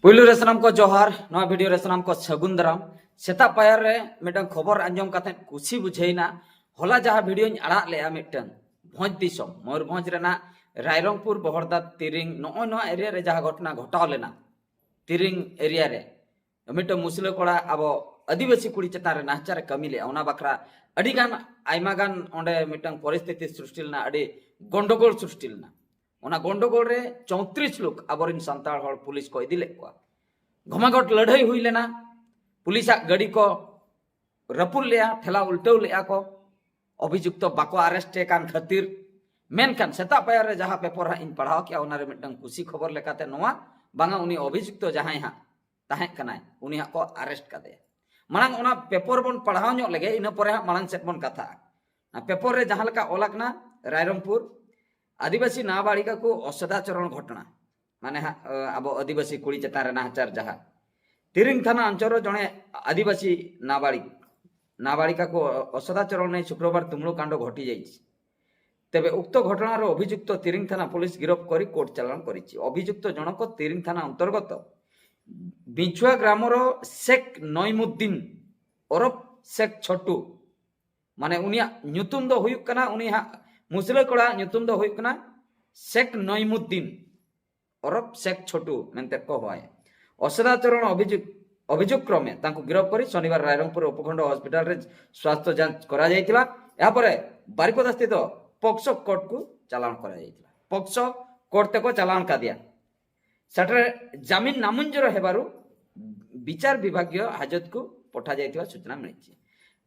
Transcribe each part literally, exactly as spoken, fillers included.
ᱯᱩᱭᱞᱩ ᱨᱮ ᱥᱟᱱᱟᱢ ᱠᱚ ᱡᱚᱦᱟᱨ, ᱱᱚᱣᱟ ᱵᱷᱤᱰᱤᱭᱳ ᱨᱮ ᱥᱟᱱᱟᱢ ᱠᱚ ᱥᱟᱹᱜᱩᱱ ᱫᱟᱨᱟᱢ᱾ ᱥᱮᱛᱟᱜ ᱯᱟᱭᱟᱨ ᱨᱮ ᱢᱤᱫᱴᱟᱝ ᱠᱷᱚᱵᱚᱨ ᱟᱸᱡᱚᱢ ᱠᱟᱛᱮ ᱠᱩᱥᱤ ᱵᱩᱡᱷᱟᱹᱣᱮᱱᱟ᱾ ᱦᱚᱞᱟ ᱡᱟᱦᱟᱸ ᱵᱷᱤᱰᱤᱭᱳᱧ ᱟᱲᱟᱜ ᱞᱮᱜᱼᱟ ᱢᱤᱫᱴᱟᱝ, ᱵᱷᱚᱸᱡᱽ ᱫᱤᱥᱚᱢ ᱢᱚᱭᱩᱨᱵᱷᱚᱸᱡᱽ ᱨᱮᱱᱟᱜ ᱨᱟᱭᱨᱚᱝᱯᱩᱨ ᱵᱚᱦᱚᱲᱫᱟ ᱛᱤᱨᱤᱝ, ᱱᱚᱜᱼᱚᱭ ᱱᱚᱣᱟ ᱮᱨᱤᱭᱟ ᱨᱮ ᱡᱟᱦᱟᱸ ᱜᱷᱚᱴᱚᱱᱟ ᱜᱷᱚᱴᱟᱣ ᱞᱮᱱᱟ, ᱛᱤᱨᱤᱝ ᱮᱨᱤᱭᱟ ᱨᱮ ᱢᱤᱫᱴᱟᱝ ᱢᱩᱥᱞᱟᱹ ᱠᱚᱲᱟ ᱟᱵᱚ ᱟᱹᱫᱤᱵᱟᱹᱥᱤ ᱠᱩᱲᱤ ᱪᱮᱛᱟᱱ ᱨᱮ ᱱᱟᱦᱟᱪᱟᱨ ᱮ ᱠᱟᱹᱢᱤ ᱞᱮᱜᱼᱟ, ᱚᱱᱟ ᱵᱟᱠᱷᱨᱟ ᱟᱹᱰᱤ ᱜᱟᱱ, ᱟᱭᱢᱟ ᱜᱟᱱ ᱚᱸᱰᱮ ᱢᱤᱫᱴᱟᱝ ᱯᱚᱨᱤᱥᱛᱷᱤᱛᱤ ᱥᱨᱤᱥᱴᱤ ᱞᱮᱱᱟ, ᱟᱹᱰᱤ ᱜᱚᱱᱰᱚᱜᱳᱞ ᱥᱨᱤᱥᱴᱤ ᱞᱮᱱᱟ᱾ ᱚᱱᱟ ᱜᱚᱱᱰᱚᱜᱳᱞ ᱨᱮ ᱪᱳᱭᱛᱨᱤᱥ ᱞᱳᱠ ᱟᱵᱚᱨᱮᱱ ᱥᱟᱱᱛᱟᱲ ᱦᱚᱲ ᱯᱩᱞᱤᱥ ᱠᱚ ᱤᱫᱤ ᱞᱮᱫ ᱠᱚᱣᱟ᱾ ᱜᱷᱚᱢᱟᱜᱷᱚᱴ ᱞᱟᱹᱲᱦᱟᱹᱭ ᱦᱩᱭ ᱞᱮᱱᱟ, ᱯᱩᱞᱤᱥᱟᱜ ᱜᱟᱹᱰᱤ ᱠᱚ ᱨᱟᱹᱯᱩᱫ ᱞᱮᱜᱼᱟ, ᱴᱷᱮᱞᱟᱣ ᱩᱞᱴᱟᱹᱣ ᱞᱮᱜᱼᱟ ᱠᱚ, ᱚᱵᱷᱤᱡᱩᱠᱛᱚ ᱵᱟᱠᱚ ᱟᱨᱮᱥᱴ ᱮ ᱠᱟᱱ ᱠᱷᱟᱹᱛᱤᱨ᱾ ᱢᱮᱱᱠᱷᱟᱱ ᱥᱮᱛᱟᱜ ᱯᱟᱭᱟᱨ ᱨᱮ ᱡᱟᱦᱟᱸ ᱯᱮᱯᱚᱨ ᱦᱟᱸᱜ ᱤᱧ ᱯᱟᱲᱦᱟᱣ ᱠᱮᱜᱼᱟ, ᱚᱱᱟᱨᱮ ᱢᱤᱫᱴᱟᱝ ᱠᱩᱥᱤ ᱠᱷᱚᱵᱚᱨ ᱞᱮᱠᱟᱛᱮ ᱱᱚᱣᱟ, ᱵᱟᱝᱟ, ᱩᱱᱤ ᱚᱵᱷᱤᱡᱩᱠᱛᱚ ᱡᱟᱦᱟᱸᱭ ᱦᱟᱸᱜ ᱛᱟᱦᱮᱸ ᱠᱟᱱᱟᱭ, ᱩᱱᱤ ᱦᱟᱸᱜ ᱠᱚ ᱟᱨᱮᱥᱴ ᱠᱟᱫᱮᱭᱟ᱾ ᱢᱟᱲᱟᱝ ᱚᱱᱟ ᱯᱮᱯᱚᱨ ᱵᱚᱱ ᱯᱟᱲᱦᱟᱣ ᱧᱚᱜ ᱞᱮᱜᱮ, ᱤᱱᱟᱹ ᱯᱚᱨᱮ ᱦᱟᱸᱜ ᱢᱟᱲᱟᱝ ᱥᱮᱫ ᱵᱚᱱ ᱠᱟᱛᱷᱟᱜᱼᱟ᱾ ᱚᱱᱟ ᱯᱮᱯᱚᱨ ᱨᱮ ᱡᱟᱦᱟᱸ ᱞᱮᱠᱟ ᱚᱞ ᱟᱠᱟᱱᱟ, ᱨᱟᱭᱨᱚᱝᱯᱩᱨ ᱟᱹᱫᱤᱵᱟᱹᱥᱤ ᱱᱟᱵᱟᱲᱤᱠᱟ ᱠᱚ ᱚᱥᱚᱫᱟᱪᱚᱨᱚᱱ ᱜᱷᱚᱴᱚᱱᱟ, ᱢᱟᱱᱮ ᱦᱟᱸᱜ, ᱟᱵᱚ ᱟᱹᱫᱤᱵᱟᱹᱥᱤ ᱠᱩᱲᱤ ᱪᱮᱛᱟᱱ ᱨᱮ ᱱᱟᱦᱟᱪᱟᱨ ᱡᱟᱦᱟᱸ ᱛᱤᱨᱤᱝ ᱛᱷᱟᱱᱟ ᱚᱧᱪᱚᱞ ᱨᱮ ᱡᱚᱱᱮ ᱟᱹᱫᱤᱵᱟᱹᱥᱤ ᱱᱟᱵᱟᱲᱤᱠ, ନାବାଳିକାକୁ ଅସଦାଚରଣ ନେଇ ଶୁକ୍ରବାର ତୁମୁଳ କାଣ୍ଡ ଘଟିଯାଇଛି। ତେବେ ଉକ୍ତ ଘଟଣାର ଅଭିଯୁକ୍ତ ତିରିଂ ଥାନା ପୁଲିସ ଗିରଫ କରି କୋର୍ଟ ଚାଲାଣ କରିଛି। ଅଭିଯୁକ୍ତ ଜଣକ ତିରିଂ ଥାନା ଅନ୍ତର୍ଗତ ବିଛୁଆ ଗ୍ରାମର ଶେଖ ନଇମୁଦ୍ଦିନ ଓରଫ ଶେଖ ᱪᱷᱚᱴᱩ, ᱢᱟᱱᱮ ᱩᱱᱤᱭᱟᱜ ᱧᱩᱛᱩᱢ ᱫᱚ ᱦᱩᱭᱩᱜ ᱠᱟᱱᱟ, ᱩᱱᱤ ᱦᱟᱸᱜ ᱢᱩᱥᱞᱟᱹ ᱠᱚᱲᱟ ᱧᱩᱛᱩᱢ ᱫᱚ ᱦᱩᱭᱩᱜ ᱠᱟᱱᱟ ᱥᱮᱠ ᱱᱚᱭᱢᱩᱫᱽᱫᱤᱱ ᱳᱨᱚᱯ ᱥᱮᱠ ᱪᱷᱳᱴᱩ ᱢᱮᱱᱛᱮ ᱠᱚ ᱦᱚᱦᱚᱣᱟᱭᱟ। ଅସଦାଚରଣ ଅଭିଯୋଗ ଅଭିଯୋଗ କ୍ରମେ ତାଙ୍କୁ ଗିରଫ କରି ଶନିବାର ରାଇରଙ୍ଗପୁର ଉପଖଣ୍ଡ ହସ୍ପିଟାଲରେ ସ୍ୱାସ୍ଥ୍ୟ ଯାଞ୍ଚ କରାଯାଇଥିଲା। ଏହାପରେ ବାରିପଦା ସ୍ଥିତ ପକ୍ସୋ କୋର୍ଟକୁ ଚାଲାଣ କରାଯାଇଥିଲା। ପକ୍ସୋ କୋର୍ଟ ତାକୁ ଚାଲାଣ କାଦିଆ। ସେଠାରେ ଜାମିନ ନାମଞ୍ଜୁର ହେବାରୁ ବିଚାର ବିଭାଗୀୟ ହାଜତକୁ ପଠାଯାଇଥିବା ସୂଚନା ମିଳିଛି।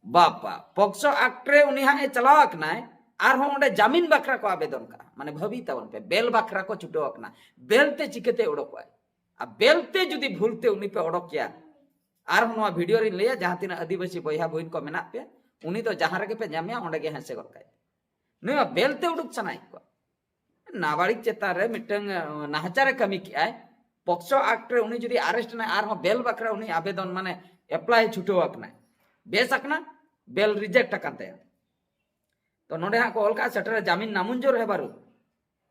ᱵᱟᱯᱟ, ᱯᱚᱠᱥᱚ ᱟᱠᱴ ᱨᱮ ᱩᱱᱤ ᱦᱟᱸᱜ ᱮ ᱪᱟᱞᱟᱣ ᱟᱠᱟᱱᱟᱭ, ᱟᱨᱦᱚᱸ ᱚᱸᱰᱮ ᱡᱟᱢᱤᱱ ᱵᱟᱠᱷᱨᱟ ᱠᱚ ᱟᱵᱮᱫᱚᱱ ᱠᱟᱜᱼᱟ᱾ ᱢᱟᱱᱮ ᱵᱷᱟᱹᱵᱤ ᱛᱟᱵᱚᱱ ᱯᱮ, ᱵᱮᱞ ᱵᱟᱠᱷᱨᱟ ᱠᱚ ᱪᱷᱩᱴᱟᱹᱣ ᱟᱠᱟᱱᱟ᱾ ᱵᱮᱞ ᱛᱮ ᱪᱤᱠᱟᱹᱛᱮ ᱚᱰᱚᱠᱚᱜᱼᱟᱭ? ᱟᱨ ᱵᱮᱞ ᱛᱮ ᱡᱩᱫᱤ ᱵᱷᱩᱞ ᱛᱮ ᱩᱱᱤ ᱯᱮ ᱚᱰᱚᱠᱮᱭᱟ, ᱟᱨᱦᱚᱸ ᱱᱚᱣᱟ ᱵᱷᱤᱰᱤᱭᱳ ᱨᱤᱧ ᱞᱟᱹᱭᱟ, ᱡᱟᱦᱟᱸ ᱛᱤᱱᱟᱹᱜ ᱟᱹᱫᱤᱵᱟᱹᱥᱤ ᱵᱚᱭᱦᱟ ᱵᱩᱦᱤᱱ ᱠᱚ ᱢᱮᱱᱟᱜ ᱯᱮᱭᱟ, ᱩᱱᱤ ᱫᱚ ᱡᱟᱦᱟᱸ ᱨᱮᱜᱮ ᱯᱮ ᱧᱟᱢᱮᱭᱟ, ᱚᱸᱰᱮ ᱜᱮ ᱦᱮᱸᱥᱮ ᱜᱚᱫ ᱠᱟᱭ᱾ ᱱᱩᱭ ᱢᱟ ᱵᱮᱞ ᱛᱮ ᱩᱰᱩᱠ ᱥᱟᱱᱟᱭᱮᱫ ᱠᱚᱣᱟ᱾ ᱱᱟᱵᱟᱲᱤᱠ ᱪᱮᱛᱟᱱ ᱨᱮ ᱢᱤᱫᱴᱟᱝ, ᱟᱸ, ᱱᱟᱦᱟᱪᱟᱨ ᱮ ᱠᱟᱹᱢᱤ ᱠᱮᱜᱼᱟᱭ, ᱯᱚᱠᱥᱚ ᱟᱠᱴ ᱨᱮ ᱩᱱᱤ ᱡᱩᱫᱤ ᱟᱨᱮᱥᱴ ᱮᱱᱟᱭ, ᱟᱨᱦᱚᱸ ᱵᱮᱞ ᱵᱟᱠᱷᱨᱟ ᱩᱱᱤ ᱟᱵᱮᱫᱚᱱ, ᱢᱟᱱᱮ ᱮᱯᱞᱟᱭ ᱪᱷᱩᱴᱟᱹᱣ ᱟᱠᱟᱱᱟᱭ, ᱵᱮᱥ ᱟᱠᱟᱱᱟ, ᱵᱮᱞ ᱨᱤᱡᱮᱠᱴ ᱟᱠᱟᱱ ᱛᱟᱭᱟ᱾ ᱛᱚ ᱱᱚᱰᱮ ᱦᱟᱸᱜ ᱠᱚ ᱚᱞ ᱠᱟᱜᱼᱟ, ᱥᱮᱴᱮᱨ ᱡᱟᱢᱤᱱ ᱱᱟᱢᱩᱧᱡᱚᱨ ᱦᱮᱵᱟᱨᱩ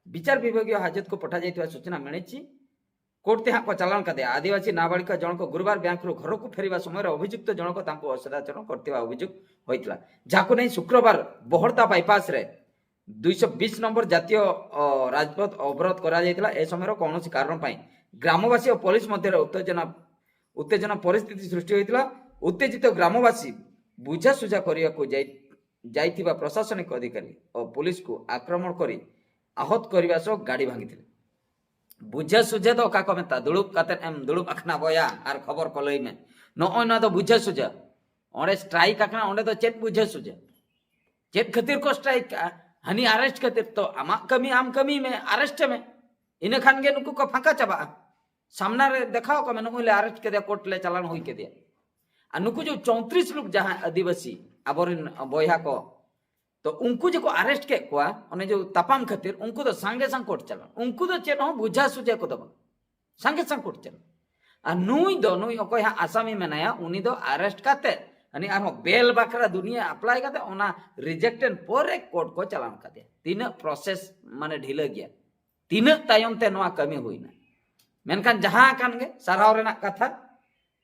ᱵᱤᱪᱟᱨ ᱵᱤᱵᱷᱟᱜᱤᱭᱚ ᱦᱟᱡᱚᱛ ᱠᱚ ᱯᱚᱴᱷᱟ ᱡᱟᱭᱛᱤᱣᱟ ᱥᱩᱪᱱᱟ ᱢᱤᱲᱤᱪᱤ᱾ କୋର୍ଟ ତେ ହାଁ କ ଚାଲାଣ କାଦିଆ। ଆଦିବାସୀ ନାବାଳିକା ଜଣକ ଗୁରୁବାର ବ୍ୟାଙ୍କରୁ ଘରକୁ ଫେରିବା ସମୟରେ ଅଭିଯୁକ୍ତ ଜଣକ ତାଙ୍କୁ ଅସଦାଚରଣ କରିଥିବା ଅଭିଯୋଗ ହୋଇଥିଲା, ଯାହାକୁ ନେଇ ଶୁକ୍ରବାର ବହର୍ଦା ବାଇପାସରେ ଦୁଇଶହ ବିଶ ନମ୍ବର ଜାତୀୟ ଅ, ରାଜପଥ ଅବରୋଧ କରାଯାଇଥିଲା। ଏ ସମୟରେ କୌଣସି କାରଣ ପାଇଁ ଗ୍ରାମବାସୀ ଓ ପୋଲିସ ମଧ୍ୟରେ ଉତ୍ତେଜନା ଉତ୍ତେଜନା ପରିସ୍ଥିତି ସୃଷ୍ଟି ହୋଇଥିଲା। ଉତ୍ତେଜିତ ଗ୍ରାମବାସୀ ବୁଝାସୁଝା କରିବାକୁ ଯାଇ ଯାଇଥିବା ପ୍ରଶାସନିକ ଅଧିକାରୀ ଓ ପୋଲିସକୁ ଆକ୍ରମଣ କରି ଆହତ କରିବା ସହ ଗାଡ଼ି ଭାଙ୍ଗିଥିଲେ। ᱵᱩᱡᱷᱟᱹᱣ ᱥᱩᱡᱷᱟᱹᱣ ᱫᱚ ᱚᱠᱟ ᱠᱚ ᱢᱮᱛᱟᱜᱼᱟ? ᱫᱩᱲᱩᱵ ᱠᱟᱛᱮᱫ ᱮᱢ ᱫᱩᱲᱩᱵ ᱟᱠᱟᱱᱟ ᱵᱚᱭᱟ ᱟᱨ ᱠᱷᱚᱵᱚᱨ ᱠᱚ ᱞᱟᱹᱭ ᱢᱮ᱾ ᱱᱚᱜᱼᱚᱭ ᱱᱚᱣᱟ ᱫᱚ ᱵᱩᱡᱷᱟᱹᱣ ᱥᱩᱡᱷᱟᱹᱣ᱾ ᱚᱸᱰᱮ ᱥᱴᱨᱟᱭᱤᱠ ᱟᱠᱟᱱᱟ, ᱚᱸᱰᱮ ᱫᱚ ᱪᱮᱫ ᱵᱩᱡᱷᱟᱹᱣ ᱥᱩᱡᱷᱟᱹᱣ? ᱪᱮᱫ ᱠᱷᱟᱹᱛᱤᱨ ᱠᱚ ᱥᱴᱨᱟᱭᱤᱠ ᱠᱟᱜᱼᱟ? ᱦᱟᱹᱱᱤ ᱟᱨᱮᱥᱴ ᱠᱷᱟᱹᱛᱤᱨ᱾ ᱛᱚ ᱟᱢᱟᱜ ᱠᱟᱹᱢᱤ ᱟᱢ ᱠᱟᱹᱢᱤ ᱢᱮ, ᱟᱨᱮᱥᱴ ᱢᱮ, ᱤᱱᱟᱹ ᱠᱷᱟᱱ ᱜᱮ ᱱᱩᱠᱩ ᱠᱚ ᱯᱷᱟᱸᱠᱟ ᱪᱟᱵᱟᱜᱼᱟ᱾ ᱥᱟᱢᱱᱟ ᱨᱮ ᱫᱮᱠᱷᱟᱣ ᱠᱚ ᱢᱮ, ᱱᱩᱜᱼᱩᱭ ᱞᱮ ᱟᱨᱮᱥᱴ ᱠᱮᱫᱮᱭᱟ, ᱠᱳᱨᱴ ᱞᱮ ᱪᱟᱞᱟᱱ ᱦᱩᱭ ᱠᱮᱫᱮᱭᱟ᱾ ᱟᱨ ᱱᱩᱠᱩ ᱡᱮ ᱪᱳᱭᱛᱨᱤᱥ ᱞᱳᱠ ᱡᱟᱦᱟᱸ ᱟᱹᱫᱤᱵᱟᱹᱥᱤ ᱟᱵᱚᱨᱮᱱ ᱵᱚᱭᱦᱟ ᱠᱚ, ᱛᱚ ᱩᱱᱠᱩ ᱡᱮ ᱠᱚ ᱟᱨᱮᱥᱴ ᱠᱮᱫ ᱠᱚᱣᱟ ᱚᱱᱮ ᱡᱮ ᱛᱟᱯᱟᱢ ᱠᱷᱟᱹᱛᱤᱨ, ᱩᱱᱠᱩ ᱫᱚ ᱥᱟᱸᱜᱮ ᱥᱟᱝ ᱠᱳᱨᱴ ᱪᱟᱞᱟᱱ, ᱩᱱᱠᱩ ᱫᱚ ᱪᱮᱫ ᱦᱚᱸ ᱵᱩᱡᱷᱟᱹ ᱥᱩᱡᱷᱟᱹ ᱠᱚᱫᱚ ᱵᱟᱝ, ᱥᱟᱸᱜᱮ ᱥᱟᱝ ᱠᱳᱨᱴ ᱪᱟᱞᱟᱱ᱾ ᱟᱨ ᱱᱩᱭ ᱫᱚ, ᱱᱩᱭ ᱚᱠᱚᱭ ᱦᱟᱸᱜ ᱟᱥᱟᱢᱤ ᱢᱮᱱᱟᱭᱟ, ᱩᱱᱤ ᱫᱚ ᱟᱨᱮᱥᱴ ᱠᱟᱛᱮ ᱦᱟᱹᱱᱤ ᱟᱨᱦᱚᱸ ᱵᱮᱞ ᱵᱟᱠᱷᱨᱟ ᱫᱩᱱᱤᱭᱟᱹ ᱟᱯᱞᱟᱭ ᱠᱟᱛᱮ ᱚᱱᱟ ᱨᱤᱡᱮᱠᱴᱮᱱ ᱯᱚᱨᱮ ᱠᱳᱨᱴ ᱠᱚ ᱪᱟᱞᱟᱱ ᱠᱟᱫᱮᱭᱟ᱾ ᱛᱤᱱᱟᱹᱜ ᱯᱨᱚᱥᱮᱥ ᱢᱟᱱᱮ ᱰᱷᱤᱞᱟᱹ ᱜᱮᱭᱟ, ᱛᱤᱱᱟᱹᱜ ᱛᱟᱭᱚᱢ ᱛᱮ ᱱᱚᱣᱟ ᱠᱟᱹᱢᱤ ᱦᱩᱭᱱᱟ᱾ ᱢᱮᱱᱠᱷᱟᱱ ᱡᱟᱦᱟᱸ ᱠᱟᱱ ᱜᱮ ᱥᱟᱨᱦᱟᱣ ᱨᱮᱱᱟᱜ ᱠᱟᱛᱷᱟ,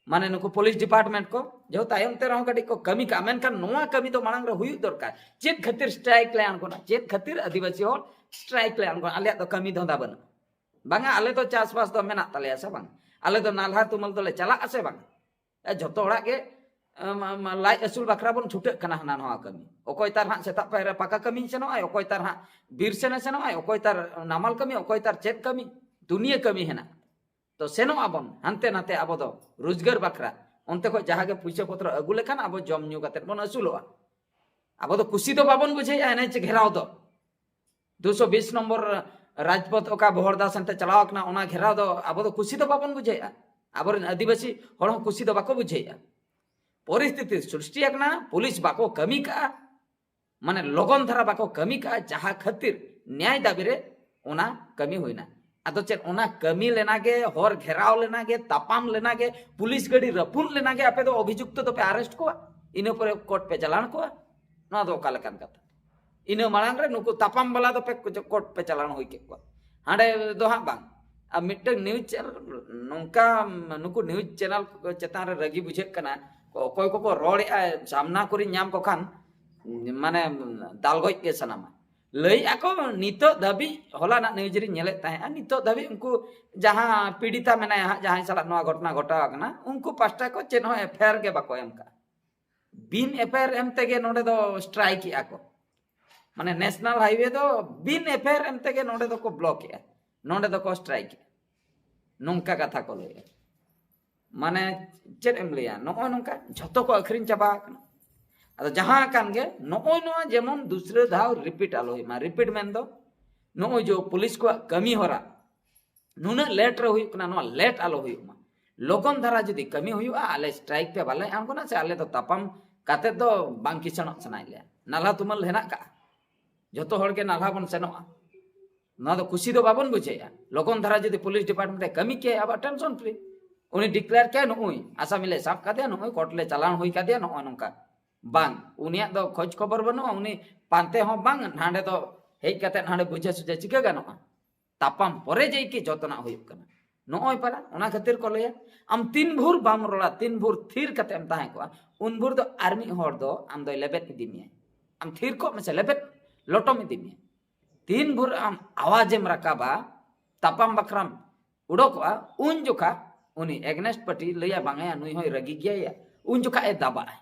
ᱢᱟᱱᱮ ᱱᱩᱠᱩ ᱯᱩᱞᱤᱥ ᱰᱤᱯᱟᱨᱴᱢᱮᱱᱴ ᱠᱚ ᱡᱮᱦᱳ ᱛᱟᱭᱚᱢ ᱛᱮ ᱨᱮᱦᱚᱸ ᱠᱟᱹᱴᱤᱡ ᱠᱚ ᱠᱟᱹᱢᱤ ᱠᱟᱜᱼᱟ, ᱢᱮᱱᱠᱷᱟᱱ ᱱᱚᱣᱟ ᱠᱟᱹᱢᱤ ᱫᱚ ᱢᱟᱲᱟᱝ ᱨᱮ ᱦᱩᱭᱩᱜ ᱫᱚᱨᱠᱟᱨ᱾ ᱪᱮᱫ ᱠᱷᱟᱹᱛᱤᱨ ᱥᱴᱨᱟᱭᱤᱠ ᱞᱮ ᱟᱬᱜᱚᱱᱟ? ᱪᱮᱫ ᱠᱷᱟᱹᱛᱤᱨ ᱟᱹᱫᱤᱵᱟᱹᱥᱤ ᱦᱚᱲ ᱥᱴᱨᱟᱭᱤᱠ ᱞᱮ ᱟᱬᱜᱚᱱᱟ? ᱟᱞᱮᱭᱟᱜ ᱫᱚ ᱠᱟᱹᱢᱤ ᱫᱷᱟᱸᱫᱟ ᱵᱟᱹᱱᱩᱜᱼᱟ᱾ ᱵᱟᱝᱟ, ᱟᱞᱮ ᱫᱚ ᱪᱟᱥᱵᱟᱥ ᱫᱚ ᱢᱮᱱᱟᱜ ᱛᱟᱞᱮᱭᱟ ᱥᱮ ᱵᱟᱝ? ᱟᱞᱮ ᱫᱚ ᱱᱟᱞᱦᱟ ᱛᱩᱢᱟᱹᱞ ᱫᱚᱞᱮ ᱪᱟᱞᱟᱜᱼᱟ ᱥᱮ ᱵᱟᱝ? ᱮ, ᱡᱷᱚᱛᱚ ᱦᱚᱲᱟᱜ ᱜᱮ, ᱮ, ᱢᱟ-, ᱢᱟ-, ᱞᱟᱡ ᱟᱹᱥᱩᱞ ᱵᱟᱠᱷᱨᱟ ᱵᱚᱱ ᱪᱷᱩᱴᱟᱹᱜ ᱠᱟᱱᱟ ᱦᱟᱱᱟ ᱱᱚᱣᱟ ᱠᱟᱹᱢᱤ᱾ ᱚᱠᱚᱭ ᱛᱟᱨ ᱦᱟᱸᱜ ᱥᱮᱛᱟᱜ ᱯᱟᱭᱟᱨ ᱨᱮ ᱯᱟᱠᱟ ᱠᱟᱹᱢᱤᱧ ᱥᱮᱱᱚᱜᱼᱟᱭ, ᱚᱠᱚᱭ ᱛᱟᱨ ᱦᱟᱸᱜ ᱵᱤᱨ ᱥᱮᱱᱮ ᱥᱮᱱᱚᱜᱼᱟᱭ, ᱚᱠᱚᱭ ᱛᱟᱨ ᱱᱟᱢᱟᱞ ᱠᱟᱹᱢᱤ, ᱚᱠᱚᱭ ᱛᱟᱨ ᱪᱮᱫ ᱠᱟᱹᱢᱤ, ᱫᱩᱱᱤᱭᱟᱹ ᱠᱟᱹᱢᱤ ᱦᱮᱱᱟᱜ᱾ ᱛᱚ ᱥᱮᱱᱚᱜ ᱟᱵᱚᱱ ᱦᱟᱱᱛᱮ ᱱᱟᱛᱮ ᱟᱵᱚ ᱫᱚ ᱨᱳᱡᱽᱜᱟᱨ ᱵᱟᱠᱷᱨᱟ᱾ ᱚᱱᱛᱮ ᱠᱷᱚᱡ ᱡᱟᱦᱟᱸ ᱜᱮ ᱯᱩᱭᱥᱟᱹ ᱯᱚᱛᱨᱚ ᱟᱹᱜᱩ ᱞᱮᱠᱷᱟᱱ ᱟᱵᱚ ᱡᱚᱢ ᱧᱩ ᱠᱟᱛᱮᱫ ᱵᱚᱱ ᱟᱹᱥᱩᱞᱚᱜᱼᱟ᱾ ᱟᱵᱚ ᱫᱚ ᱠᱩᱥᱤ ᱫᱚ ᱵᱟᱵᱚᱱ ᱵᱩᱡᱷᱟᱹᱣᱮᱫᱼᱟ ᱮᱱᱮ ᱪᱮ ᱜᱷᱮᱨᱟᱣ ᱫᱚ᱾ ᱫᱩᱥᱚ ᱵᱤᱥ ᱱᱚᱢᱵᱚᱨ ᱨᱟᱡᱽᱯᱚᱛᱷ ᱚᱠᱟ ᱵᱚᱦᱚᱲᱫᱟ ᱥᱮᱱᱛᱮ ᱪᱟᱞᱟᱣ ᱟᱠᱟᱱᱟ, ᱚᱱᱟ ᱜᱷᱮᱨᱟᱣ ᱫᱚ ᱟᱵᱚ ᱫᱚ ᱠᱩᱥᱤ ᱫᱚ ᱵᱟᱵᱚᱱ ᱵᱩᱡᱷᱟᱹᱣᱮᱫᱼᱟ᱾ ᱟᱵᱚᱨᱮᱱ ᱟᱹᱫᱤᱵᱟᱹᱥᱤ ᱦᱚᱲ ᱦᱚᱸ ᱠᱩᱥᱤ ᱫᱚ ᱵᱟᱠᱚ ᱵᱩᱡᱷᱟᱹᱣᱮᱫᱼᱟ᱾ ᱯᱚᱨᱤᱥᱛᱷᱤᱛᱤ ᱥᱨᱤᱥᱴᱤ ᱟᱠᱟᱱᱟ, ᱯᱩᱞᱤᱥ ᱵᱟᱠᱚ ᱠᱟᱹᱢᱤ ᱠᱟᱜᱼᱟ, ᱢᱟᱱᱮ ᱞᱚᱜᱚᱱ ᱫᱷᱟᱨᱟ ᱵᱟᱠᱚ ᱠᱟᱹᱢᱤ ᱠᱟᱜᱼᱟ, ᱡᱟᱦᱟᱸ ᱠᱷᱟᱹᱛᱤᱨ ᱱᱮᱭᱟᱭ ᱫᱟᱹᱵᱤ ᱨᱮ ᱚᱱᱟ ᱠᱟᱹᱢᱤ ᱦᱩᱭᱱᱟ᱾ ᱟᱫᱚ ᱪᱮᱫ ᱚᱱᱟ ᱠᱟᱹᱢᱤ ᱞᱮᱱᱟ ᱜᱮ, ᱦᱚᱨ ᱜᱷᱮᱨᱟᱣ ᱞᱮᱱᱟ ᱜᱮ, ᱛᱟᱯᱟᱢ ᱞᱮᱱᱟ ᱜᱮ, ᱯᱩᱞᱤᱥ ᱜᱟᱹᱰᱤ ᱨᱟᱹᱯᱩᱫ ᱞᱮᱱᱟ ᱜᱮ ᱟᱯᱮ ᱫᱚ ᱚᱵᱷᱤᱡᱩᱠᱛᱚ ᱫᱚᱯᱮ ᱟᱨᱮᱥᱴ ᱠᱚᱣᱟ, ᱤᱱᱟᱹ ᱯᱚᱨᱮ ᱠᱳᱨᱴ ᱯᱮ ᱪᱟᱞᱟᱱ ᱠᱚᱣᱟ? ᱱᱚᱣᱟ ᱫᱚ ᱚᱠᱟ ᱞᱮᱠᱟᱱ ᱠᱟᱛᱷᱟ? ᱤᱱᱟᱹ ᱢᱟᱲᱟᱝ ᱨᱮ ᱱᱩᱠᱩ ᱛᱟᱯᱟᱢ ᱵᱟᱞᱟ ᱫᱚᱯᱮ ᱠᱳᱨᱴ ᱯᱮ ᱪᱟᱞᱟᱱ ᱦᱩᱭ ᱠᱮᱫ ᱠᱚᱣᱟ, ᱦᱟᱸᱰᱮ ᱫᱚ ᱦᱟᱸᱜ ᱵᱟᱝ᱾ ᱟᱨ ᱢᱤᱫᱴᱟᱝ ᱱᱤᱭᱩᱡᱽ ᱪᱮᱱᱮᱞ ᱱᱚᱝᱠᱟ, ᱱᱩᱠᱩ ᱱᱤᱭᱩᱡᱽ ᱪᱮᱱᱮᱞ ᱪᱮᱛᱟᱱ ᱨᱮ ᱨᱟᱹᱜᱤ ᱵᱩᱡᱷᱟᱹᱜ ᱠᱟᱱᱟ᱾ ᱚᱠᱚᱭ ᱠᱚᱠᱚ ᱨᱚᱲᱮᱫᱼᱟ, ᱥᱟᱢᱱᱟ ᱠᱚᱨᱮᱧ ᱧᱟᱢ ᱠᱚ ᱠᱷᱟᱱ ᱢᱟᱱᱮ ᱫᱟᱞ ᱜᱚᱡ ᱜᱮ ᱥᱟᱱᱟᱢᱟ᱾ ᱞᱟᱹᱭᱮᱫᱼᱟ ᱠᱚ ᱱᱤᱛᱚᱜ ᱫᱷᱟᱹᱵᱤᱡ, ᱦᱚᱞᱟᱱᱟᱜ ᱱᱤᱭᱩᱡᱽ ᱨᱤᱧ ᱧᱮᱞᱮᱫ ᱛᱟᱦᱮᱸᱫᱼᱟ, ᱱᱤᱛᱚᱜ ᱫᱷᱟᱹᱵᱤᱡ ᱩᱱᱠᱩ ᱡᱟᱦᱟᱸ ᱯᱤᱲᱤᱛᱟ ᱢᱮᱱᱟᱭᱟ ᱦᱟᱸᱜ, ᱡᱟᱦᱟᱸᱭ ᱥᱟᱞᱟᱜ ᱱᱚᱣᱟ ᱜᱷᱚᱴᱚᱱᱟ ᱜᱷᱚᱴᱟᱣ ᱟᱠᱟᱱᱟ, ᱩᱱᱠᱩ ᱯᱟᱥᱴᱟ ᱠᱚ ᱪᱮᱫ ᱦᱚᱸ ᱮᱯᱷ ᱟᱭ ᱟᱨ ᱜᱮ ᱵᱟᱠᱚ ᱮᱢ ᱠᱟᱜᱼᱟ᱾ ᱵᱤᱱ ᱮᱯᱷ ᱟᱭ ᱟᱨ ᱮᱢ ᱛᱮᱜᱮ ᱱᱚᱰᱮ ᱫᱚ ᱥᱴᱨᱟᱭᱤᱠ ᱮᱜᱼᱟ ᱠᱚ, ᱢᱟᱱᱮ ᱱᱮᱥᱱᱟᱞ ᱦᱟᱭᱣᱮ ᱫᱚ ᱵᱤᱱ ᱮᱯᱷ ᱟᱭ ᱟᱨ ᱮᱢ ᱛᱮᱜᱮ ᱱᱚᱰᱮ ᱫᱚᱠᱚ ᱵᱞᱚᱠ ᱮᱜᱼᱟ, ᱱᱚᱰᱮ ᱫᱚᱠᱚ ᱥᱴᱨᱟᱭᱤᱠ ᱮᱜᱼᱟ, ᱱᱚᱝᱠᱟ ᱠᱟᱛᱷᱟ ᱠᱚ ᱞᱟᱹᱭᱮᱜᱼᱟ᱾ ᱢᱟᱱᱮ ᱪᱮᱫ ᱮᱢ ᱞᱟᱹᱭᱟ, ᱱᱚᱜᱼᱚᱭ ᱱᱚᱝᱠᱟ ᱡᱷᱚᱛᱚ ᱠᱚ ᱟᱹᱠᱷᱨᱤᱧ ᱪᱟᱵᱟ ᱟᱠᱟᱱᱟ᱾ ᱟᱫᱚ ᱡᱟᱦᱟᱸ ᱠᱟᱱ ᱜᱮ, ᱱᱚᱜᱼᱚᱭ ᱱᱚᱣᱟ ᱡᱮᱢᱚᱱ ᱫᱩᱥᱨᱟᱹ ᱫᱷᱟᱣ ᱨᱤᱯᱤᱴ ᱟᱞᱚ ᱦᱩᱭᱩᱜ ᱢᱟ᱾ ᱨᱤᱯᱤᱴ ᱢᱮᱱᱫᱚ ᱱᱚᱜᱼᱚᱭ ᱡᱮ ᱯᱩᱞᱤᱥ ᱠᱚᱣᱟᱜ ᱠᱟᱹᱢᱤ ᱦᱚᱨᱟ ᱱᱩᱱᱟᱹᱜ ᱞᱮᱴ ᱨᱮ ᱦᱩᱭᱩᱜ ᱠᱟᱱᱟ, ᱱᱚᱣᱟ ᱞᱮᱴ ᱟᱞᱚ ᱦᱩᱭᱩᱜ ᱢᱟ᱾ ᱞᱚᱜᱚᱱ ᱫᱷᱟᱨᱟ ᱡᱩᱫᱤ ᱠᱟᱹᱢᱤ ᱦᱩᱭᱩᱜᱼᱟ, ᱟᱞᱮ ᱥᱴᱨᱟᱭᱤᱠ ᱛᱮ ᱵᱟᱞᱮ ᱟᱬᱜᱚᱱᱟ, ᱥᱮ ᱟᱞᱮ ᱫᱚ ᱛᱟᱯᱟᱢ ᱠᱟᱛᱮ ᱫᱚ ᱵᱟᱝ ᱠᱤᱥᱟᱹᱬᱚᱜ ᱥᱟᱱᱟᱭᱮᱫ ᱞᱮᱭᱟ᱾ ᱱᱟᱞᱦᱟ ᱛᱩᱢᱟᱹᱞ ᱦᱮᱱᱟᱜ ᱠᱟᱜᱼᱟ, ᱡᱷᱚᱛᱚ ᱦᱚᱲ ᱜᱮ ᱱᱟᱞᱦᱟ ᱵᱚᱱ ᱥᱮᱱᱚᱜᱼᱟ᱾ ᱱᱚᱣᱟ ᱫᱚ ᱠᱩᱥᱤ ᱫᱚ ᱵᱟᱵᱚᱱ ᱵᱩᱡᱷᱟᱹᱣᱮᱫᱼᱟ᱾ ᱞᱚᱜᱚᱱ ᱫᱷᱟᱨᱟ ᱡᱩᱫᱤ ᱯᱩᱞᱤᱥ ᱰᱤᱯᱟᱨᱴᱢᱮᱱᱴ ᱮ ᱠᱟᱹᱢᱤ ᱠᱮᱭᱟ, ᱟᱵᱟᱨ ᱴᱮᱱᱥᱚᱱ ᱯᱷᱨᱤ᱾ ᱩᱱᱤ ᱰᱤᱠᱞᱮᱭᱟᱨ ᱠᱮᱭᱟ, ᱱᱩᱜᱼᱩᱭ ᱟᱥᱟᱢᱤ ᱞᱮ ᱥᱟᱵ ᱠᱟᱫᱮᱭᱟ, ᱱᱩᱜᱼᱩᱭ ᱠᱳᱨᱴ ᱞᱮ ᱪᱟᱞᱟᱱ ᱦᱩᱭ ᱠᱟᱫᱮᱭᱟ, ᱱᱚᱜᱼᱚᱭ ᱱᱚᱝᱠᱟ᱾ ᱵᱟᱝ, ᱩᱱᱤᱭᱟᱜ ᱫᱚ ᱠᱷᱳᱡᱽ ᱠᱷᱚᱵᱚᱨ ᱵᱟᱹᱱᱩᱜᱼᱟ, ᱩᱱᱤ ᱯᱟᱱᱛᱮ ᱦᱚᱸ ᱵᱟᱝ, ᱱᱟᱸᱰᱮ ᱫᱚ ᱦᱮᱡ ᱠᱟᱛᱮ ᱱᱟᱸᱰᱮ ᱵᱩᱡᱷᱟᱹ ᱥᱩᱡᱷᱟᱹ ᱪᱤᱠᱟᱹ ᱜᱟᱱᱚᱜᱼᱟ? ᱛᱟᱯᱟᱢ ᱯᱚᱨᱮ ᱡᱮᱭ ᱠᱤ ᱡᱚᱛᱚᱱᱟᱜ ᱦᱩᱭᱩᱜ ᱠᱟᱱᱟ᱾ ᱱᱚᱜᱼᱚᱭ ᱯᱟᱨᱟ, ᱚᱱᱟ ᱠᱷᱟᱹᱛᱤᱨ ᱠᱚ ᱞᱟᱹᱭᱟ, ᱟᱢ ᱛᱤᱱ ᱵᱷᱳᱨ ᱵᱟᱢ ᱨᱚᱲᱟ, ᱛᱤᱱ ᱵᱷᱳᱨ ᱛᱷᱤᱨ ᱠᱟᱛᱮ ᱮᱢ ᱛᱟᱦᱮᱸ ᱠᱚᱜᱼᱟ, ᱩᱱ ᱵᱷᱳᱨ ᱫᱚ ᱟᱨ ᱢᱤᱫ ᱦᱚᱲ ᱫᱚ ᱟᱢ ᱫᱚᱭ ᱞᱮᱵᱮᱫ ᱤᱫᱤ ᱢᱮᱭᱟ᱾ ᱟᱢ ᱛᱷᱤᱨ ᱠᱚᱜ ᱢᱮᱥᱮ, ᱞᱮᱵᱮᱫ ᱞᱚᱴᱚᱢ ᱤᱫᱤ ᱢᱮᱭᱟ᱾ ᱛᱤᱱ ᱵᱷᱳᱨ ᱟᱢ ᱟᱣᱟᱡᱽ ᱮᱢ ᱨᱟᱠᱟᱵᱟ, ᱛᱟᱯᱟᱢ ᱵᱟᱠᱷᱨᱟᱢ ᱩᱰᱳᱠᱚᱜᱼᱟ, ᱩᱱ ᱡᱚᱠᱷᱟ ᱩᱱᱤ against party ᱞᱟᱹᱭᱟ, "ᱵᱟᱝᱟ, ᱱᱩᱭ ᱦᱚᱸᱭ ᱨᱟᱹᱜᱤ ᱜᱮᱭᱟ", ᱩᱱ ᱡᱚᱠᱷᱟ ᱮ ᱫᱟᱵᱟᱜᱼᱟᱭ᱾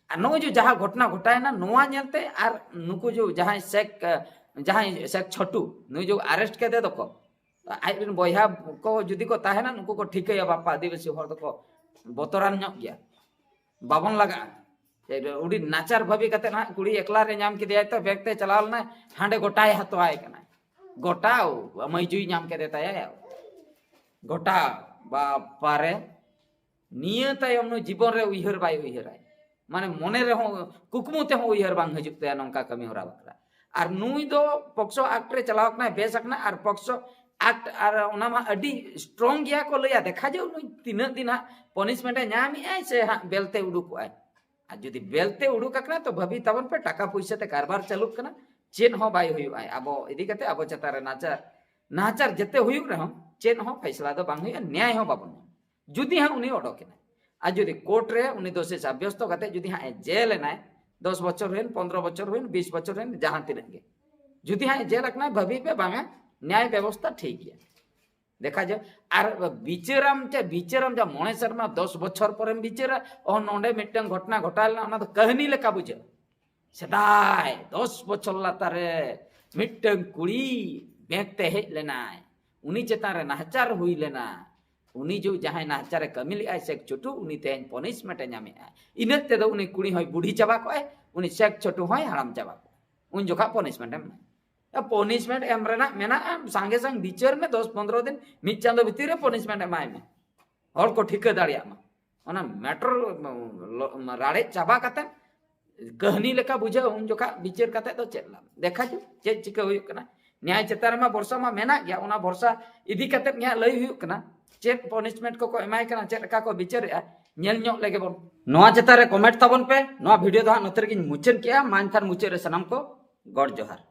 ᱟᱨ ᱱᱚᱜᱼᱚᱭ ᱡᱮ ᱡᱟᱦᱟᱸ ᱜᱷᱚᱴᱚᱱᱟ ᱜᱷᱚᱴᱟᱭᱮᱱᱟ, ᱱᱚᱣᱟ ᱧᱮᱞᱛᱮ ᱟᱨ ᱱᱩᱠᱩ ᱡᱮ ᱡᱟᱦᱟᱸᱭ ᱥᱮᱠ, ᱡᱟᱦᱟᱸᱭ ᱥᱮᱠ ᱪᱷᱚᱴᱩ, ᱱᱩᱭ ᱡᱮ arrest ᱠᱮᱫᱮ ᱫᱚᱠᱚ, ᱟᱡ ᱨᱮᱱ ᱵᱚᱭᱦᱟ ᱠᱚ ᱡᱩᱫᱤ ᱠᱚ ᱛᱟᱦᱮᱱᱟ, ᱱᱩᱠᱩ ᱠᱚ ᱴᱷᱤᱠᱟᱹᱭᱟ, ᱵᱟᱯᱟ, ᱟᱹᱫᱤᱵᱟᱹᱥᱤ ᱦᱚᱲ ᱫᱚᱠᱚ ᱵᱚᱛᱚᱨᱟᱱ ᱧᱚᱜ ᱜᱮᱭᱟ, ᱵᱟᱵᱚᱱ ᱞᱟᱜᱟᱜᱼᱟ᱾ ᱟᱹᱰᱤ ᱱᱟᱪᱟᱨ ᱵᱷᱟᱹᱵᱤ ᱠᱟᱛᱮ ᱦᱟᱸᱜ ᱠᱩᱲᱤ ᱮᱠᱞᱟ ᱨᱮ ᱧᱟᱢ ᱠᱮᱫᱮᱭᱟᱭ, ᱛᱚ ᱵᱮᱜᱽ ᱛᱮ ᱪᱟᱞᱟᱣ ᱞᱮᱱᱟᱭ, ᱦᱟᱸᱰᱮ ᱜᱚᱴᱟᱭ ᱦᱟᱛᱣᱟᱭ ᱠᱟᱱᱟᱭ, ᱜᱚᱴᱟ ᱢᱟᱹᱭᱡᱩᱭ ᱧᱟᱢ ᱠᱮᱫᱮ ᱛᱟᱭᱟᱭ, ᱜᱚᱴᱟ᱾ ᱵᱟᱯᱟᱨᱮ, ᱱᱤᱭᱟᱹ ᱛᱟᱭᱚᱢ ᱱᱩᱭ ᱡᱤᱵᱚᱱ ᱨᱮ ᱩᱭᱦᱟᱹᱨ ᱵᱟᱭ ᱩᱭᱦᱟᱹᱨᱟᱭ, ᱢᱟᱱᱮ ᱢᱚᱱᱮ ᱨᱮᱦᱚᱸ, ᱠᱩᱠᱢᱩ ᱛᱮᱦᱚᱸ ᱩᱭᱦᱟᱹᱨ ᱵᱟᱝ ᱦᱤᱡᱩᱜ ᱛᱟᱭᱟ ᱱᱚᱝᱠᱟ ᱠᱟᱹᱢᱤ ᱦᱚᱨᱟ ᱵᱟᱠᱷᱨᱟ᱾ ᱟᱨ ᱱᱩᱭ ᱫᱚ ᱯᱚᱠᱥᱚ ᱟᱠᱴ ᱨᱮ ᱪᱟᱞᱟᱣ ᱠᱟᱱᱟᱭ, ᱵᱮᱥ ᱟᱠᱟᱱᱟ, ᱟᱨ ᱯᱚᱠᱥᱚ ᱟᱠᱴ ᱟᱨ ᱚᱱᱟ ᱢᱟ ᱟᱹᱰᱤ ᱥᱴᱨᱚᱝ ᱜᱮᱭᱟ ᱠᱚ ᱞᱟᱹᱭᱟ᱾ ᱫᱮᱠᱷᱟ ᱡᱟᱣ ᱱᱩᱭ ᱛᱤᱱᱟᱹᱜ ᱫᱤᱱ ᱦᱟᱸᱜ ᱯᱚᱱᱤᱥᱢᱮᱱᱴ ᱮ ᱧᱟᱢᱮᱜᱼᱟᱭ ᱥᱮ ᱦᱟᱸᱜ ᱵᱮᱞ ᱛᱮ ᱩᱰᱩᱠᱚᱜᱼᱟᱭ᱾ ᱟᱨ ᱡᱩᱫᱤ ᱵᱮᱞ ᱛᱮ ᱩᱰᱩᱠ ᱟᱠᱟᱱᱟ, ᱛᱚ ᱵᱷᱟᱹᱵᱤ ᱛᱟᱵᱚᱱ ᱯᱮ, ᱴᱟᱠᱟ ᱯᱩᱭᱥᱟᱹ ᱛᱮ ᱠᱟᱨᱵᱟᱨ ᱪᱟᱹᱞᱩᱜ ᱠᱟᱱᱟ, ᱪᱮᱫ ᱦᱚᱸ ᱵᱟᱭ ᱦᱩᱭᱩᱜᱼᱟ᱾ ᱟᱵᱚ ᱤᱫᱤ ᱠᱟᱛᱮ ᱟᱵᱚ ᱪᱮᱛᱟᱱ ᱨᱮ ᱱᱟᱪᱟᱨ ᱱᱟᱦᱟᱪᱟᱨ ᱡᱮᱛᱮ ᱦᱩᱭᱩᱜ ᱨᱮᱦᱚᱸ ᱪᱮᱫ ᱦᱚᱸ ᱯᱷᱟᱭᱥᱞᱟ ᱫᱚ ᱵᱟᱝ ᱦᱩᱭᱩᱜᱼᱟ, ᱱᱮᱭᱟᱭ ᱦᱚᱸ ᱵᱟᱵᱚᱱ ᱧᱟᱢᱟ᱾ ᱡᱩᱫᱤ ᱦᱟᱸᱜ ᱩᱱᱤ ᱚᱰᱚᱠ ᱮᱱᱟᱭ, ᱟᱨ ᱡᱩᱫᱤ ᱠᱳᱨᱴ ᱨᱮ ᱩᱱᱤ ᱫᱳᱥᱤ ᱥᱟᱵᱭᱚᱥᱛᱚ ᱠᱟᱛᱮ ᱡᱩᱫᱤ ᱦᱟᱸᱜ ᱮ ᱡᱮᱞ ᱮᱱᱟᱭ, ᱫᱚᱥ ᱵᱚᱪᱷᱚᱨ ᱦᱩᱭᱮᱱ, ᱯᱚᱱᱫᱽᱨᱚ ᱵᱚᱪᱷᱚᱨ ᱦᱩᱭᱮᱱ, ᱵᱤᱥ ᱵᱚᱪᱷᱚᱨ ᱦᱩᱭᱮᱱ, ᱡᱟᱦᱟᱸ ᱛᱤᱱᱟᱹᱜ ᱜᱮ, ᱡᱩᱫᱤ ᱦᱟᱸᱜ ᱮ ᱡᱮᱞ ᱟᱠᱟᱱᱟᱭ, ᱵᱷᱟᱹᱵᱤ ᱯᱮ ᱵᱟᱝᱟ ᱱᱮᱭᱟᱭ ᱵᱮᱵᱚᱥᱛᱷᱟ ᱴᱷᱤᱠ ᱜᱮᱭᱟ᱾ ᱫᱮᱠᱷᱟ ᱡᱟᱣ᱾ ᱟᱨ ᱵᱤᱪᱟᱹᱨᱟᱢ ᱪᱮ ᱵᱤᱪᱟᱹᱨᱟᱢ ᱡᱟ ᱢᱚᱬᱮ ᱥᱮᱨᱢᱟ, ᱫᱚᱥ ᱵᱚᱪᱷᱚᱨ ᱯᱚᱨᱮᱢ ᱵᱤᱪᱟᱹᱨᱟ, ᱚ, ᱱᱚᱰᱮ ᱢᱤᱫᱴᱟᱝ ᱜᱷᱚᱴᱚᱱᱟ ᱜᱷᱚᱴᱟᱣ ᱞᱮᱱᱟ, ᱚᱱᱟ ᱫᱚ ᱠᱟᱹᱦᱱᱤ ᱞᱮᱠᱟ ᱵᱩᱡᱷᱟᱹᱜᱼᱟ᱾ ᱥᱮᱫᱟᱭ ᱫᱚᱥ ᱵᱚᱪᱷᱚᱨ ᱞᱟᱛᱟᱨ ᱨᱮ ᱢᱤᱫᱴᱟᱝ ᱠᱩᱲᱤ ᱵᱮᱝᱠ ᱛᱮ ᱦᱮᱡ ᱞᱮᱱᱟᱭ, ᱩᱱᱤ ᱪᱮᱛᱟᱱ ᱨᱮ ᱱᱟᱦᱟᱪᱟᱨ ᱦᱩᱭ ᱞᱮᱱᱟ, ᱩᱱᱤ ᱡᱚ ᱡᱟᱦᱟᱸᱭ ᱱᱟᱦᱟᱪᱟᱨᱮ ᱠᱟᱹᱢᱤ ᱞᱮᱫᱟᱭ ᱥᱮᱠ ᱪᱷᱳᱴᱩ, ᱩᱱᱤ ᱛᱮᱦᱮᱧ ᱯᱚᱱᱤᱥᱢᱮᱱᱴ ᱮ ᱧᱟᱢᱮᱫᱼᱟ᱾ ᱤᱱᱟᱹᱜ ᱛᱮᱫᱚ ᱩᱱᱤ ᱠᱩᱲᱤ ᱦᱚᱸᱭ ᱵᱩᱰᱷᱤ ᱪᱟᱵᱟ ᱠᱚᱜᱼᱟᱭ, ᱩᱱᱤ ᱥᱮᱠ ᱪᱷᱳᱴᱩ ᱦᱚᱸᱭ ᱦᱟᱲᱟᱢ ᱪᱟᱵᱟ ᱠᱚᱜᱼᱟ᱾ ᱩᱱ ᱡᱚᱠᱷᱟ ᱯᱚᱱᱤᱥᱢᱮᱱᱴ ᱮᱢ ᱮᱢᱟᱭᱟ᱾ ᱯᱚᱱᱤᱥᱢᱮᱱᱴ ᱮᱢ ᱨᱮᱱᱟᱜ ᱢᱮᱱᱟᱜᱼᱟ, ᱥᱟᱸᱜᱮ ᱥᱟᱝ ᱵᱤᱪᱟᱹᱨ ᱢᱮ, ᱫᱚᱥ ᱯᱚᱱᱫᱽᱨᱚ ᱫᱤᱱ, ᱢᱤᱫ ᱪᱟᱸᱫᱚ ᱵᱷᱤᱛᱤᱨ ᱨᱮ ᱯᱚᱱᱤᱥᱢᱮᱱᱴ ᱮᱢᱟᱭ ᱢᱮ, ᱦᱚᱲ ᱠᱚ ᱴᱷᱤᱠᱟᱹ ᱫᱟᱲᱮᱭᱟᱜ ᱢᱟ᱾ ᱚᱱᱟ ᱢᱮᱴᱟᱨ ᱨᱟᱲᱮᱡ ᱪᱟᱵᱟ ᱠᱟᱛᱮ ᱠᱟᱹᱦᱱᱤ ᱞᱮᱠᱟ ᱵᱩᱡᱷᱟᱹᱜᱼᱟ, ᱩᱱ ᱡᱚᱠᱷᱟ ᱵᱤᱪᱟᱹᱨ ᱠᱟᱛᱮ ᱫᱚ ᱪᱮᱫ ᱞᱟᱵᱷ? ᱫᱮᱠᱷᱟ ᱡᱩ ᱪᱮᱫ ᱪᱤᱠᱟᱹ ᱦᱩᱭᱩᱜ ᱠᱟᱱᱟ᱾ ᱱᱮᱭᱟᱭ ᱪᱮᱛᱟᱱ ᱨᱮᱢᱟ ᱵᱷᱚᱨᱥᱟ ᱢᱟ ᱢᱮᱱᱟᱜ ᱜᱮᱭᱟ, ᱚᱱᱟ ᱵᱷᱚᱨᱥᱟ ᱤᱫᱤ ᱠᱟᱛᱮ ᱜᱮ ᱦᱟᱸᱜ ᱞᱟᱹᱭ ᱦᱩᱭᱩᱜ ᱠᱟᱱᱟ, ᱪᱮᱫ ᱯᱚᱱᱤᱥᱢᱮᱱᱴ ᱠᱚᱠᱚ ᱮᱢᱟᱭ ᱠᱟᱱᱟ, ᱪᱮᱫ ᱞᱮᱠᱟ ᱠᱚ ᱵᱤᱪᱟᱹᱨᱮᱜᱼᱟ, ᱧᱮᱞ ᱧᱚᱜ ᱞᱮᱜᱮ ᱵᱚᱱ᱾ ᱱᱚᱣᱟ ᱪᱮᱛᱟᱱ ᱨᱮ ᱠᱚᱢᱮᱱᱴ ᱛᱟᱵᱚᱱ ᱯᱮ᱾ ᱱᱚᱣᱟ ᱵᱷᱤᱰᱤᱭᱳ ᱫᱚ ᱦᱟᱸᱜ ᱱᱚᱛᱮ ᱨᱮᱜᱤᱧ ᱢᱩᱪᱟᱹᱫ ᱠᱮᱜᱼᱟ᱾ ᱢᱟ ᱮᱱᱠᱷᱟᱱ ᱢᱩᱪᱟᱹᱫ ᱨᱮ ᱥᱟᱱᱟᱢ ᱠᱚ ᱜᱚᱰ ᱡᱚᱦᱟᱨ᱾